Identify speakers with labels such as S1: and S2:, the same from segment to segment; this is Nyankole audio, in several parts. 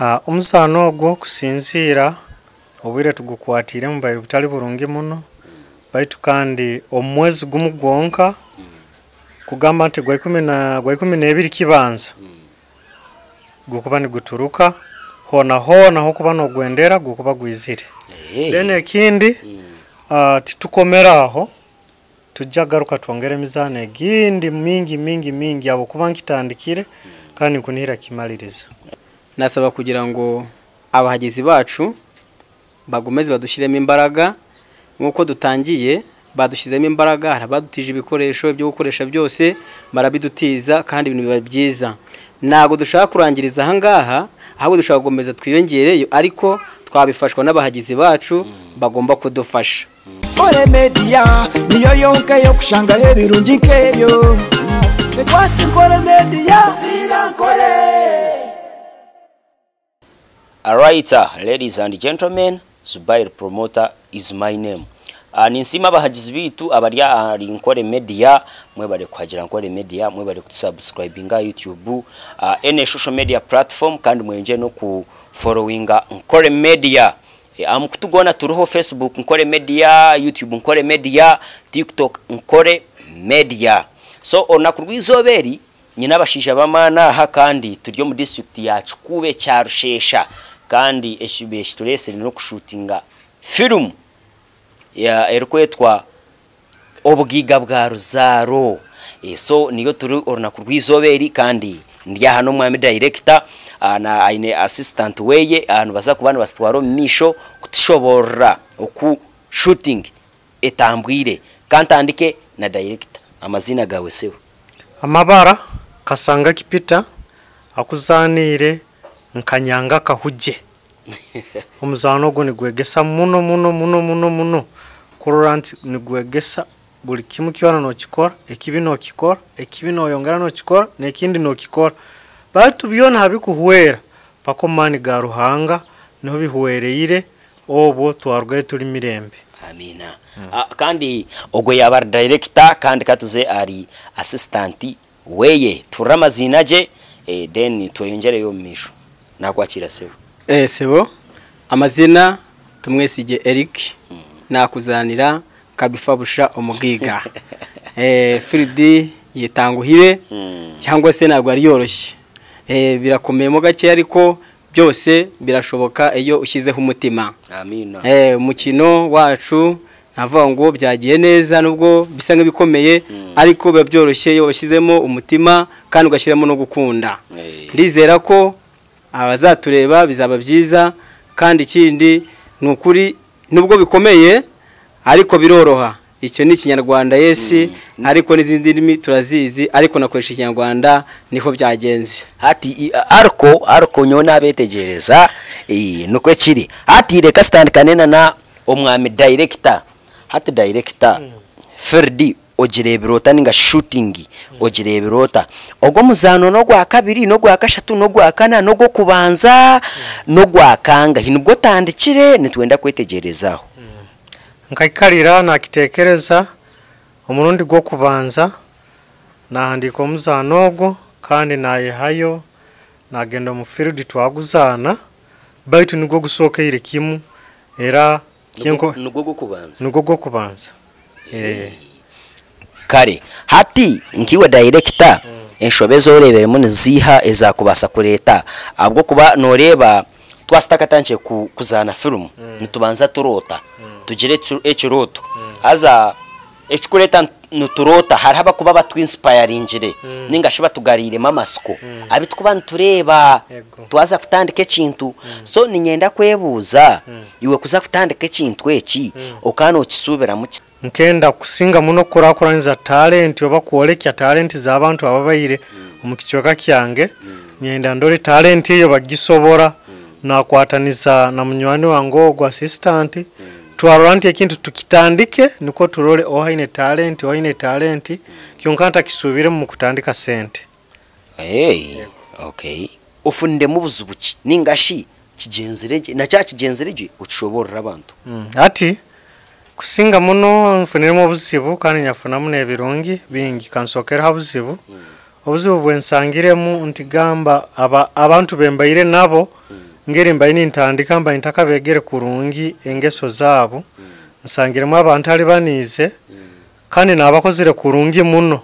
S1: Omuzaano ogwo kusinziira obwire tugukwatiiremu bubaire butari burungi muno baitu kandi omu mwezi gumwe gwonka kugamba nti Gwaikumineebiri kibanza gukuba niguturuka hoona hoona ah'okuba noogwendera gukuba gwizire. Then ekindi titukomera aho tujja kugaruka twongere emizaano egindi mingi mingi mingi ahabw'okuba nkitandikire kandi nkunihira kukimaririza.
S2: Nasaba kugira ngu abahagizi bacu bagumeze badushyiremo imbaraga nk'uko dutangiye badushyizemo imbaraga hari abadutije ibikoresho ibyo gukoresha byose barabidutiza kandi ibintu biba byiza ntabwo dushaka kurangiriza aha ngaha ahubwo dushaka gukomeza twiyongereyo ariko twabifashwa n'abahagizi bacu bagomba kudufasha.
S3: Nkore Media niyo yonka ey'okushangaho ebirungi nk'ebyo. Ekwatsi Nkore Media, Nkore.
S4: Alright ladies and gentlemen Zubair Promoter is my name. Ninsiima abahagizi baitu abari ahari Nkore Media mwebare kuhagira Nkore Media mwebare kutusubscribinga aha YouTube any social media platform kandi mweyongyere n'oku followinga Nkore Media. Aha mukutu gwona turiho Facebook Nkore Media, YouTube Nkore Media, TikTok Nkore Media. So orunaku rw'eizooba eri Nyine abashaija b'amaani aha kandi turi omu disiturikiti ya Kikuube ekya Rushesha kandi ekitureetsire n'okushuutinga firimu erikwetwa Obugaiga bwa Ruzaaro. So niyo turi orunaku rw'eizooba eri kandi ndi aha n'omwami dayirekita aine asisitanti we nibaza kuba nibazitwara omu maisho kutushoboorora oku shuutingi etambwire. Ka ntandike na dayirekita. Amaziina gaawe sebo?
S1: Amabara, Kasangaki Peter akuzaaniire nka Nyanga Kahugye. Omuzaano ogu nigwegesa muno muno muno muno muno kurora nti nigwegesa buri kimwe kyona nokikora, ekibi nokikora, ekibi noyongera nokikora n'ekindi nokikora. Baitu byona habikuhwera paka omu maani ga Ruhanga niho bihwereire obwo twarugayo turi mirembe.
S4: Amiina. Kandi ogwo yaaba ari director kandi ka tuze ahari assistant weye tuhurire amaziina gye then tweyongyereyo omu maisho. Naakwakiira sebo.
S2: Eeh sebo, amazina Tumwesigye Eric, nakuzaanira Kabifa busha omugaiga. Eeh field yetanguhire cyangwa se ntabwo ari yoroshye. Eeh birakomeyemo gakeya ariko Byose birashoboka iyo ushyizeho umutima.
S4: Amiina.
S2: Umukino wacu navuga ngo byagiye neza nubwo bisa nk'ibikomeye ariko biba byoroshye iyo washyizemo umutima kandi ugashyiramo no gukunda. Ndizera ko abazatureba bizaba byiza kandi ikindi ni ukuri nubwo bikomeye ariko biroroha. Icyo ni ikinyarwanda yesi ariko n'izindi ndimi turazizi ariko nakoresha ikinyarwanda niko byagenze.
S4: Hati arko arko nyowe nabetegereza nikwo kiri. Hati reka tutandikane na na omwami director. Hati director field ogireebire ota ninga shi shooting ogireebire ota? Ogu omuzaano n'ogwakabiri, n'ogwakashatu, n'ogwakana, n'ogw'okubanza, n'ogwakangahi? Nibwo otandikire nitwenda kwetegyereza aho.
S1: Nkaikarira naakiteekereza omurundi gw'okubanza naahandiika omuzaano ogwo kandi naayehayo naagenda omu field twaguzaana baitu nigwo gusookeire kimu era
S4: Nigwo gw'okubanza?
S1: Nigwo gw'okubanza.
S4: Kare hati nk'iwe dayirekita enshobe ezi oreebiremu niziiha ezaakubaasa kureeta ahabw'okuba nooreeba Twaba tutakatandikire kuzaana firimu, nitubanza turoota, tugira ekirooto. Haza ekirikureeta nituroota, hariho abarikuba batwinsipayaringire nainga shi batugariiremu amatsiko abu turikuba nitureeba twaza kutandika ekintu. So niinyenda kwebuuza, iwe kuza kutandika ekintu eki, okaba nookisuubiramu ki?
S1: Nkenda kusinga muno kukurakuraniza talenti oba kworekya talenti z'abantu ababaire omu kicweka kyange. Nyenda ndore talenti eyo bagisobora. Nakwataniza na munywani wange ogu assistant, twarora nti ekintu tukitandike nikwo turore oha aine talenti, oha aine talenti, kyonka ntakisuubiremu mu kutandika sente.
S4: Okay. Ofuniremu buzibu ki ninga shi kigyenzire gye na kyaba kigyenzire gye okishoboorore abantu.
S1: Hati kusinga muno nfuniremu obuzibu kandi nyafunamu n'ebirungi bingi. Kansookere ha buzibu. Obuzibu bwensangiremu nti gamba aba abantu be mbaire nabo. Ngeri mbaire nintandika mbaire ntakabegere kurungi engeso zaabo, nsangiremu abantu baniize kandi nabakozire kurungi muno.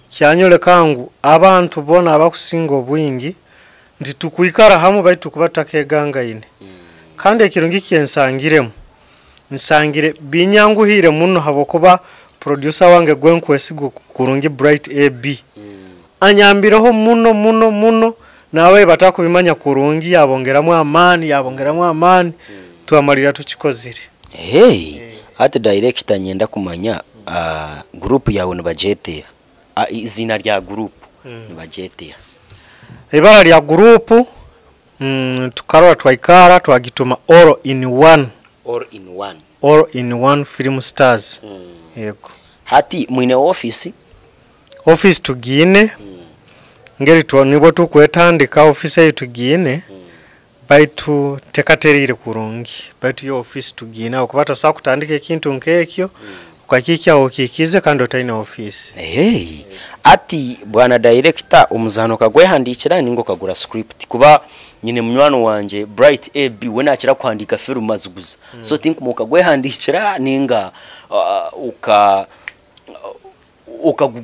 S1: Kyanyoleka ngu abantu boona abakusinga obwingi nti tukwikara hamwe baitu tukuba tutakegangaine. Kandi ekirungi kyensangiremu, nsangire binyanguhire muno habwokuba producer wange gwenkwesiga kurungi Bright AB anyambireho muno muno muno, nawe batakubimanya kurungi yabongeramu amaani, yabongeramu amaani, twamalira tukikozire.
S4: Hey, ati director nyenda kumanya group yawe nibagyetera izina rya group nibagyetera?
S1: Ibara lya group tukarora twaikara twagituma All in One.
S4: All in One.
S1: All in One Film Stars. Yego.
S4: Hati mwine office?
S1: Office tugiine, ngeri nibwo tukwetandika office eyi tugiine, baitu tekaterire kurungi, baitu yo office tugiine okuba tosobola kutandika ekintu nk'ekyo ukakikya okikize kandi otaine office.
S4: Hey, ati bwana director omuzano kagwehandikira ningo kagura script, kuba nyine munywano wanje Bright AB we nakira kuhandika film aziguza. So tinkumuka gwehandikira ninga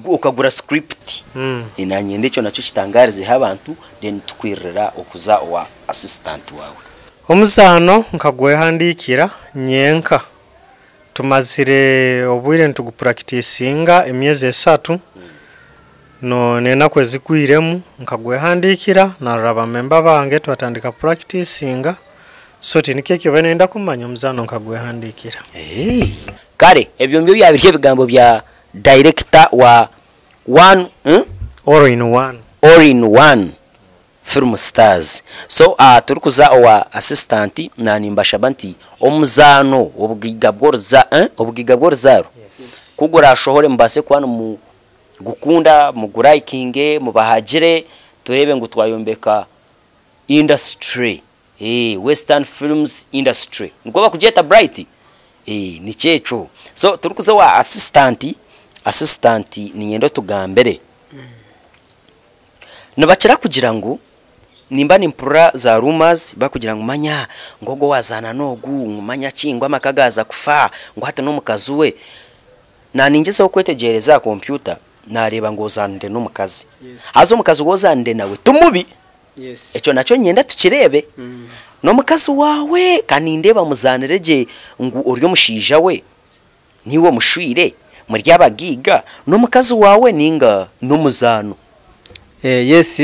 S4: ukagura script. Inanyende ekyo nakyo kitangarize abantu, then tukwirira okuza owa assistant wawe.
S1: Omuzano nkagwehandikira nyenka, tumazire obwire nitugupracticinga emyezi 3, no nenaku ezigwiremu nkagwehandikira narora bamemba bange twatandika practicinga. So tinikyo ekyo nenda kumanya, omuzano nkagwehandikira.
S4: Hey. Kare ebyo mbyo byabiri ebigambo bya director wa one,
S1: All in One.
S4: All in One Film Stars. So turikuza owa assistant nani mbashaba nti omuzano obugiga bw'oruza, obugiga bw'oruzaro.
S2: Yes.
S4: Kugura shohore mbase kuba mu gukunda mugurayikinge mubahagire turebe ngu twayombeka industry. Western Films Industry. Niko bakugeta Bright. Ni cyeco. So turikuza wa assistant ninyenda tugambere. Nibakira kugira ngu nimba nimpurira za rumors bakugira ngu manya ngogo wazana nogu manya kingwa amakagaza kufa ngu hati n'omukazi we. Naningezeho kwetegereza computer nareba ngo ozanire n'omukazi.
S2: Yes.
S4: Haza omukazi wozanire nawe tumubi.
S2: Yes.
S4: Ekyo nakyo nyenda tukirebe. N'omukazi wawe kanindeba muzanire gye ngu ori omushaija we niwe mushwire muri abagiga n'omukazi wawe ninga n'omuzano.
S2: Yes,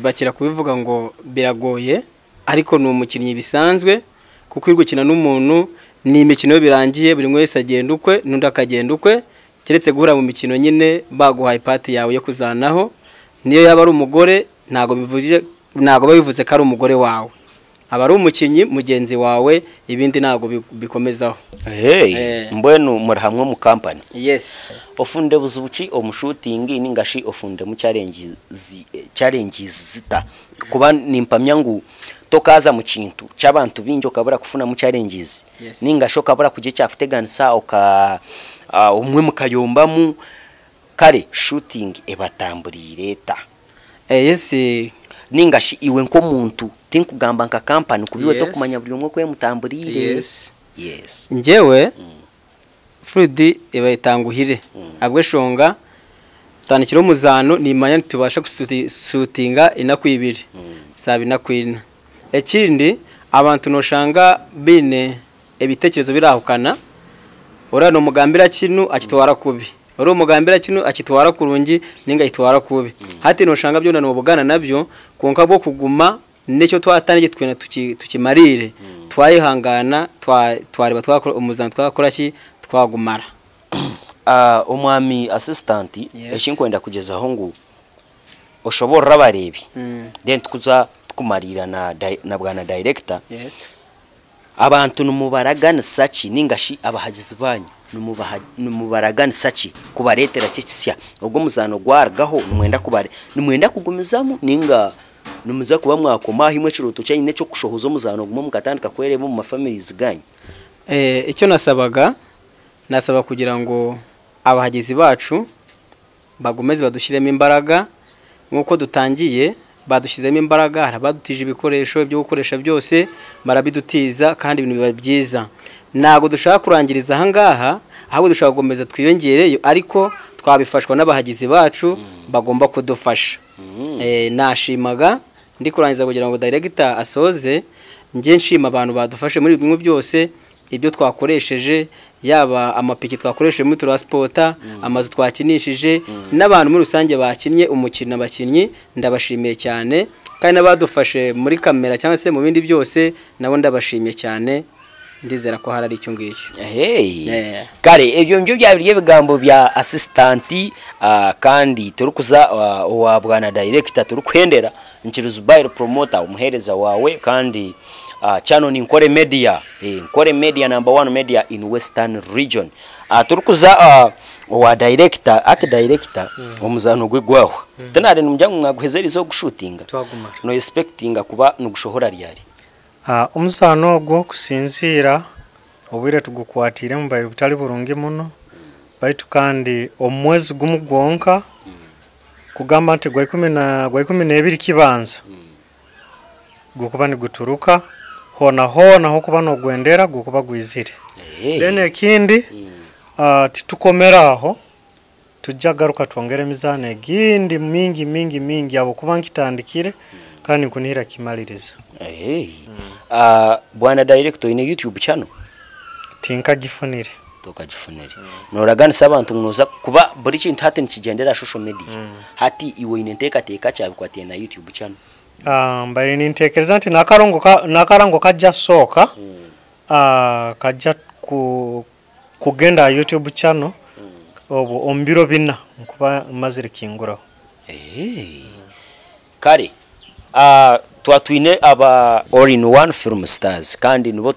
S2: bakira kubivuga ngo biragoye ariko ni umukinnyi bisanzwe kuko uri gukina n'umuntu ni imikino birangiye buri wese agenda ukwe n'undi akagenda ukwe, keretse guhura mu mikino nyine baguhaye pati yawe yo kuzanaho. Niyo yaba ari umugore ntago bivuze, ntago babivuze ko ari umugore wawe, aba ari umukinnyi mugenzi wawe, ibindi ntago bikomezaho.
S4: Hey, mbwenu muri hamwe mu company.
S2: Yes.
S4: Ofunde buzubuki omushutingi ningashi ofunde mu challenges zita kuba nimpamya ngu tokaza mu kintu cy'abantu bingi okabura kufuna mu challenges.
S2: Yes.
S4: Ningashi okabura kujya cyakuteganisa oka umwe mukayombamu kare shooting ebatamburiye leta.
S2: Yes.
S4: Ningashi iwe nkomuntu tinkugamba nka company kubiwe
S2: Yes.
S4: tokumanya buri umwe kwemutamburiye.
S2: Yes.
S4: Yes.
S2: Njyewe Fridi ebayitanguhire abweshonga tandikira omuzano nimanya tubasha kusutinga inaku ibiri sabi nakwina. Ekindi abantu noshanga bine ebitekerezo birahukana, ora no mugambira kinu akitwara kubi, ora mugambira kinu akitwara kurungi ninga itwara kubi. Hati noshanga byona nobugana nabyo konka bwo kuguma necyo twatangije twena tukimarire twayihangana twareba twakora umuzano twakora ki twagumara.
S4: Omwami assistant
S2: Yes.
S4: ekinkwenda kugezaho ngu oshobora abarebi then tukuza tukumarira na bwana director.
S2: Yes.
S4: Abantu nimubaraganisa ki ningashi abahagizi banyu nimubaraganisa ki kubaretera kikisya ogwo muzano gwargaho nimwenda kubare nimwenda kugumizamu ninga nimuza kuba mwakoma himwe kiroto cyanyine cyo kushohoza omuzano gumwe mukatandika kwereba mu mafamilies ganyu.
S2: Icyo nasabaga nasaba kugira ngo abahagizi bacu bagomeze badushyiremo imbaraga nkuko dutangiye Badushyizemo imbaraga, hari abadutije ibikoresho byo gukoresha byose barabidutiza, kandi ibintu biba byiza. Ntabwo dushaka kurangiriza aha ngaha, ahubwo dushaka gukomeza twiyongereyo, ariko twabifashwa n'abahagizi bacu bagomba kudufasha. Nashimaga ndi kurangiza kugira ngo director asoze, njye nshima abantu badufashe muri bimwe byose, ibyo twakoresheje, yaba amapiki twakoresheje muri transporta, amazu twakinishije, n'abantu muri rusange bakinnye umukino, abakinnyi ndabashimiye cyane, kandi n'abadufashe muri kamera cyangwa se mu bindi byose nabo ndabashimiye cyane. Ndizera ko hari icyo ngicyo.
S4: Hey.
S2: Yeah.
S4: Kare ebyo nibyo byabiri ebigambo bya assistant, kandi turikuza owa bwana director turukwendera nkiri Zubair promoter umuhereza wawe, kandi channel ni Nkore Media, Nkore Media number 1 media in Western region. Turikuza owa director at director omuzano gwegwaho tenare numujya mwaguhezerizo gushutinga
S1: Twagumara.
S4: No expectinga kuba nugushohora ryari.
S1: Omuzano ogwo kusinziira obwire tugukwatire mubaire butali burungi muno, baitu kandi omwezi gumu gwonka kugamba nti gwa ikumi na gwa 12 kibanza gukuba niguturuka hona hona hokuba nogwendera gukuba gwizire. Then ekindi, titukomera aho, tujja garuka twongere emizano egindi mingi mingi mingi abo kuba nkitandikire kandi nkunihira kimaliriza.
S4: Bwana director, ine YouTube channel
S1: tinkagifunire.
S4: Tokagifunire. Noraganisa abantu noza kuba buri kintu hati nikigendera social media. Hati iwe ine nteekateeka kyabikwatiye na YouTube channel.
S1: Mbaire nintekereza nti nakarango kajja sooka, kajja kugenda YouTube channel obwo omu biro 4 nkuba mazire kinguraho.
S4: Kare twatwine aba all in one film stars, kandi nibo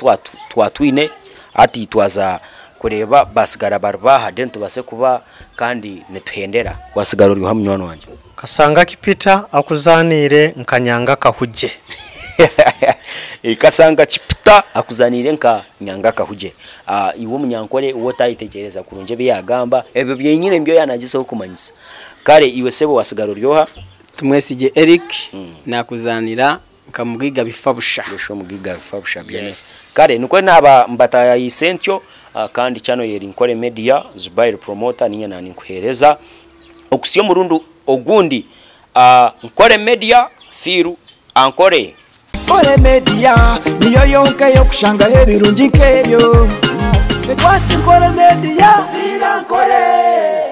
S4: twatwine ati twaza kureba basigara barbaha then tubase kuba kandi nituhendera wasigara uri hamwe mwana wanje.
S1: Kasanga kipita akuzanire nkanyanga kahuje.
S4: Kasanga kipita akuzanire nka nyanga kahuje. Iwe munyankore uwo tayitegereza kurunje biyagamba ebyo byenyine mbyo yanagiseho kumanyisa. Kare iwe sebo wasigara uryoha.
S2: Tumwesige Eric nakuzanira nkamubwiga bifabusha.
S4: Besho mugiga bifabusha byene.
S2: Yes.
S4: Kare nuko naba mbataya yisentyo, kandi channel yeri Nkore Media Zubair promoter niye nani nkuhereza okusiyo murundu ogundi, Nkore Media firu ankore.
S3: Nkore Media niyo yonka yo kushanga ebirungi nkebyo. Twatsi Nkore Media, Nkore.